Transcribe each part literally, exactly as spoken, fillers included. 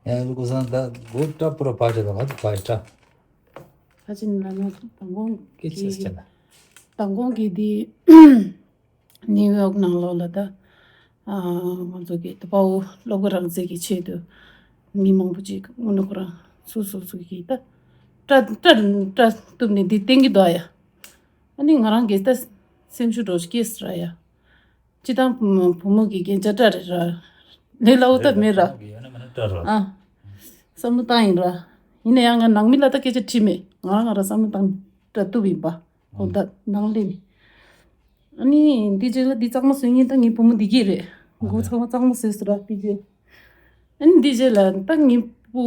ཡང་ཀུ་སང་ད་གོ་ཏྲ་པུ་ར་ཕ་ཅ་ད་ང་ཏུ་ཕ་ཏྲ། ཕ་ཅིན་ལ་ན་དང་གོང་གི་ཀེ་ཅེས་ཅ་ན། དང་གོང་གི་དེ་ནིའུ་ཡོག་ནང་ལོགས་ལ་ད་ང་ཚོ་གི་ད་དཔའ་བོ་སློབ་གི་རང་བཙན་གི་ཆེད་དུ་མི་མང་པོ་ཅིག་དངོས་གནས་ཁོ་རང་སོ་སོ་སོ་གི་ད་ཏྲ་ཏྲ་ཏྲ་གཏུབ་ནས་འདི་བསྟན་གི་འདུག་ཡ། ཨ་ནི་ང་རང་གི་ད་སེམས་ཤུགས་འགྲོ་སྐྱེས་ར་ཡ། སྤྱི་བཏང་བུ་མོ་བུ་མོ་གི་རྒྱན་ཆ་སྤྲ་རེད་ར། ལས་སླ་བོ་ད་མེད་ར། ཡོད་ན་མེད་ན་སྤྲ་ར། ཨ། བསམ་བློ་བཏང་ཡིན་ར། ཡིན་ན་ཡང་ང་ནང་མི་ལ་ད་སྐད་ཆ་དྲིས་མེད། ང་རང་ང་རང་བསམ་བློ་བཏང་སྤྲ་གཏུབ་ཡིན་པ། ཁོང་ད་ནང་ལས་ནི། ཨ་ནི་འདི་རྗེས་ལ་འདི་གཙང་མ་བཟོས་ཡིན་ད་ངའི་བུ་མོ་འདི་གི་རེད། མགོ་ཚང་མ་གཙང་མ་བཟོས་སོ་ར་འདི་རྗེས། ཨ་ནི་འདི་རྗེས་ལ་ད་ངའི་བུ་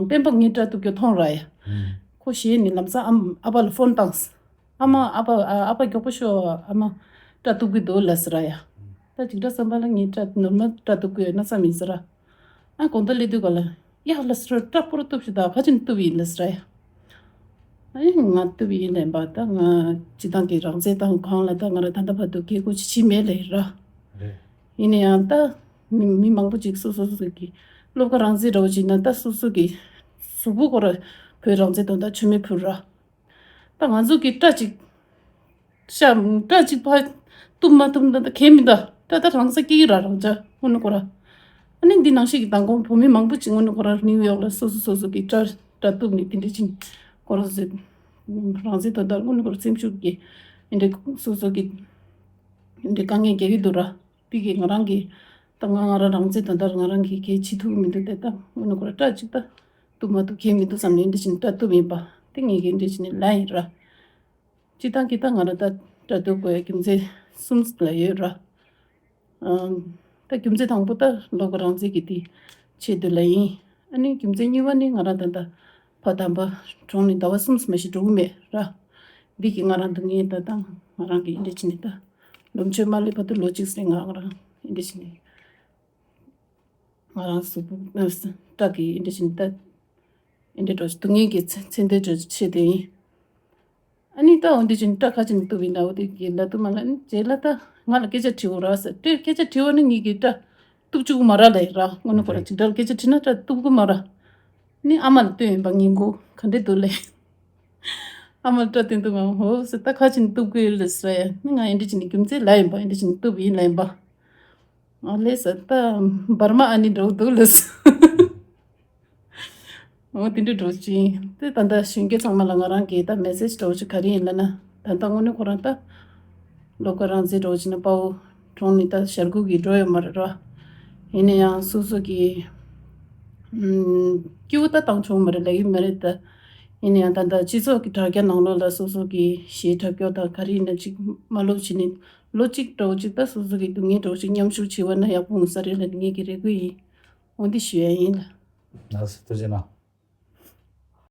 སྤེན་པ་ངའི་སྤྲ་གཏུབ་རྒྱུ་མཐོང་ར་ཡ། ཁོ་གཞས་ནི་ལམ་སང་ཨམ་ཨ་ཕ་ལ་ཕོན་བཏང་། ཨ་མ་ཨ་ཕ་ཨ་ཨ་ཕ་མགྱོགས་པོ་ཤོག་ཨ་མ་སྤྲ་གཏུབ་གི་འདུག་ལབ་ཟེར་ར་ཡ། ད་ཅིག་སྒྲ་བསམ་པ་ལ་ངའི་སྤྲ་ནོར་མ་སྤྲ་གཏུབ་གི་ཡོད་ན་བསམ་ཡིན་ཟེར་ར། ཨ་དགོང་དག་སླེབས་དུས་ག་ལ་ཡ་ལ་ཟེར་ར་སྤྲ་པོ་ར་གཏུབ་ཤིག་ད་ཕ་ཆིན་གཏུབ་ཡིན་ལབ་ཟེར་ར་ཡ། ཨ་ཡ་ང་གཏུབ་ཡིན་ལབ་པ་ད་ང་སྤྱི་བཏང་གི་རང་བཙན་དང་གང་ལ་ད་ང་ར་ད་ལྟ་བར་དུ་སྐད་ཁུ་ཅི་བྱེད་མེད་ལབ་ཡིན་ར། རེད། ཡིན་ན་ཡང་ད་མི་མི་མང་པོ་ཅིག་སོ་སོ་སོ་གི་སློབ་ཁ་རང་བཙན་འདྲ་བོ་ཅིག་ན་ད་སོ་སོ་གི་གཟུགས་པོ་ཁོ་ར་བོད་རང་བཙན་དོན་དག་མཆོད་མེ་ཕུལ་ར། ད་ང་ཚོ་གི་སྐྲ་གཅིག་ཤ་སྐྲ་གཅིག་ཕ་གཏུབ་མ་གཏུབ་ད་ད་གལ་མི་འདུག་སྐྲ་ད་རང་ས་སྐྱེ་གི་ར་རང་ཅག་དངོས་གནས་ཁོ་ར། ཨ་ནི་འདི་ནང་བཞིན་གི་མདང་དགོང་བུད་མེད་མང་པོ་ཅིག་དངོས་གནས་ཁོ་ར་ནིའུ་ཡོག་ལ་སོ་སོ་སོ་སོ་གི་སྐྲ་སྐྲ་གཏུབ་ནས་དེ་འདྲ་ཅིག་ཁོ་ར་ཟེར། རང་བཙན་དོན་དག་དངོས་གནས་ཁོ་ར་སེམས་ཤུགས་ཀྱི་འདི་འདྲ་སོ་སོ་གི་འདི་འདྲ་དཀའ་ངལ་རྒྱག་གི་འདུག་ར། དེ་གི་ང་རང་གི་ད་ང་ང་རང་རང་བཙན་དོན་དག་ང་རང་གི་གལ་ཆེ་ཐུབ་མི་འདུག་དེ་ད་དངོས་གནས་ཁོ་ར་སྐྲ་གཅིག་ད་གཏུབ་མ་གཏུབ་གལ་མི་འདུག་བསམ་ནས་འདི་འདྲ་ཅིག་སྐྲ་གཏུབ་ཡིན་པ་དེ་ངས་གི་འདི་འདྲ་ཅིག་ནས་ལབ་ཡིན་ར། སྤྱི་བཏང་གི་ད་ང་རང་ད་སྐྲ་གཏུབ་དགོས་ཡ་རྒྱུ་མཚན་གསུམ་ལ་ཡོད་ར། ཨམ། ད་རྒྱུ་མཚན་དང་པོ་ད་སློབ་གྲྭ་རང་བཙན་གྱི་དེ་ཆེད་དུ་ལ་ཡིན། ཨ་ནི་རྒྱུ་མཚན་གཉིས་པ་ནི་ང་རང་ད་ལྟ་ཕ་དམ་པ་གྲོངས་ནས་ཟླ་བ་གསུམ་མ་ཞིག་འགྲོ་གི་མེད་ར། འདི་གི་ང་རང་སྡུག་བསྔལ་ད་ད་ང་རང་གི་འདི་འདྲ་བྱས་ནས་ད་ལོ་མཆོད་མ་སླེབས་བར་དུ་ལོ་གཅིག་ཟིན་ང་རང་འདི་འདྲ་བྱས་ནས་ང་རང་གཟུགས་པོ་སྐྲ་གི་འདི་འདྲ་བྱས་ནས་ད་འདི་འདྲ་འགྲོ་སྡུག་བསྔལ་གྱི་ཚེ་ཚེ་འདི་འདྲ་ཆེད་དུ་ཡིན། ཨ་ནི་ད་འོ་འདི་ཅིན་སྐྲ་ཁ་ཅིག་གཏུབ་ཡིན་ན་འོ་དེ་གི་ལ་དུ་མ་ལ་ནི་རྗེས་ལ་ད་ང་ལ་སྐད་ཆ་དྲི་འོ་ར་ཟེར་ཏེ་སྐད་ཆ་དྲི་བ་ནི་ངེད་ཀྱི་སྐྲ་གཏུབ་བཅུག་མ་ར་ལ་ཡི་ར་དངོས་གནས་ཁོ་ར་ཅིག་སྐྲ་ལ་སྐད་ཆ་དྲི་ན་སྐྲ་གཏུབ་གི་མ་ར། ནི་ཨ་མ་ལ་སྟོན་ཡིན་པ་ངན་གོ་ག་འདྲེ་འདུག་ལེ། ཨ་མ་ལ་སྐྲ་སྟོན་དུ་མ་ཧོ་ཟེར་ད་ཁ་ཅིག་གཏུབ་གི་ལ་ཟེར་ཡ་ནི་ང་ཡིན་འདྲི་ཅིན་ནི་རྒྱུ་མཚན་ལ་ཡིན་པ་ཡིན་འདྲི་ཅིན་གཏུབ་ཡིན་ལ་ཡིན་པ། ཨ་ལེ་ཟེར་ད་འབར་མ་ཨ་ནི་འགྲོ་འདུག་ལ་ཟེར། འོ་དེ་འདྲ་འགྲོ་ཅིང་དེ་ད་ལྟ་གཞོན་སྐྱེས་ཚང་མ་ལ་ང་རང་གིས་ད་མེ་སེ་ཇི་འདྲ་བོ་ཅིག་ག་རེ་ཡིན་ལབ་ན་ད་ལྟ་དངོས་གནས་ཁོ་རང་ད་སློབ་གྲྭ་རང་བཙན་འདྲ་བོ་ཅིག་ན་དཔའ་བོ་གྲོངས་ནས་ད་ཞར་འགུག་གི་འགྲོ་ཡོད་མ་རེད་ར། ཡིན་ན་ཡང་སོ་སོ་གི་ཨུམ་སྐྱིད་པོ་ད་བཏང་ཆོག་མ་རེད་ལབ་ཡོད་མ་རེད་ད། ཡིན་ན་ཡང་ད་ལྟ་སྤྱི་ཚོགས་ཀྱི་དྲ་རྒྱ་ནང་ལོགས་ལ་སོ་སོ་གི་གཞས་འཁྲབ་སྐྱོར་དང་ག་རེ་ཡིན་ན་ཅིག་མ་ལོབས་བྱས་ནས་ལོ་གཅིག་འདྲ་བོ་ཅིག་ད་སོ་སོ་གི་སྡུག་བསྔལ་འདྲ་བོ་ཅིག་མཉམ་ཞུགས་བྱས་པ་ན་ཡག་པོ་འོང་ས་རེད་ལབ་ངེད་ཀྱི་རེ་སྐུལ་ཡིན། འོ་འདི་ཞུ་ཡ་ཡིན་ལ། ལགས་སོ་ཐུགས་རྗེ་གནང་།